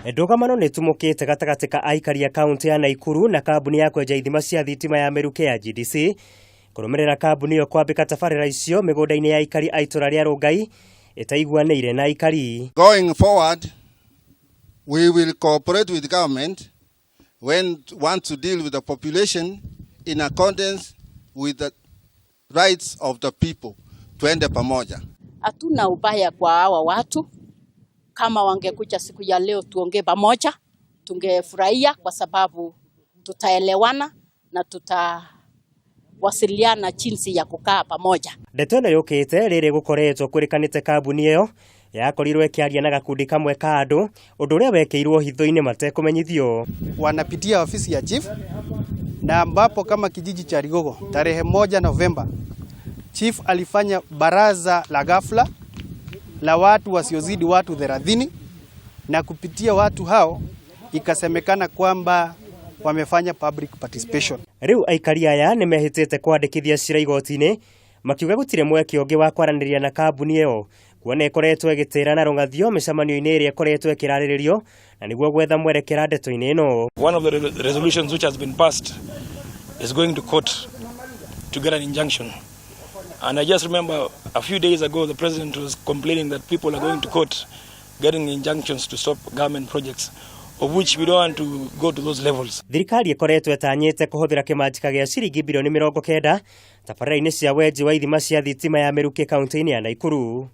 Ndũgamano nĩ tumũkĩte gatagatĩ ka aikari a kaunti ya Naikuru na kambuni ya kwenja ithima cia thitima ya mĩrukĩ ya GDC kũrũmĩrĩra kambuni ĩyo kwambĩka tabarĩra icio mĩgũnda-inĩ ya aikari a itũra rĩa Rũngai ĩtaiguanĩire na aikari. Going forward, we will cooperate with government when want to deal with the population in accordance with the rights of the people. Tuende pamoja. Hatuna ubaya kwa hawa watu. Kama wangekuja siku ya leo tuongee pamoja, tungefurahia kwa sababu tutaelewana na tutawasiliana jinsi ya kukaa pamoja. Ndeto ĩno yũkĩte rĩrĩ gũkoretwo kwĩrĩkanĩte kambuni ĩyo yakorirwo ĩkĩaria na gakundi kamwe ka andũ, ũndũ ũrĩa wekĩirwo hitho-inĩ matekũmenyithio. Wanapitia ofisi ya chief na ambapo kama kijiji cha Rigogo tarehe 1 Novemba chief alifanya baraza la ghafla la watu wasiozidi watu 30 na kupitia watu hao ikasemekana kwamba wamefanya public participation. Rĩu aikari aya nĩmehĩtĩte kwandĩkithia cira igoti-inĩ makiuga gũtirĩ mweke ũngĩ wa kwaranĩria na kambuni ĩyo kuona ĩkoretwo ĩgĩtĩra na rũng'athio mĩcemanio-inĩ ĩrĩa ĩkoretwo ĩkĩrarĩrĩrio na nĩguo gwetha mwerekera ndeto-inĩ ĩno. One of the resolutions which has been passed is going to court to get an injunction. And I just remember a few days ago the president was complaining that people are going to court getting injunctions to stop government projects, of which we don't want to go to those levels. Thirikari ĩkoretwo ĩtanyĩte kũhũthĩra kĩmanjĩka gĩa ciringi birioni 90 tabarĩra-inĩ cia wenji wa ithima cia thitima ya mĩrukĩ kaunti-inĩ ya Naikuru.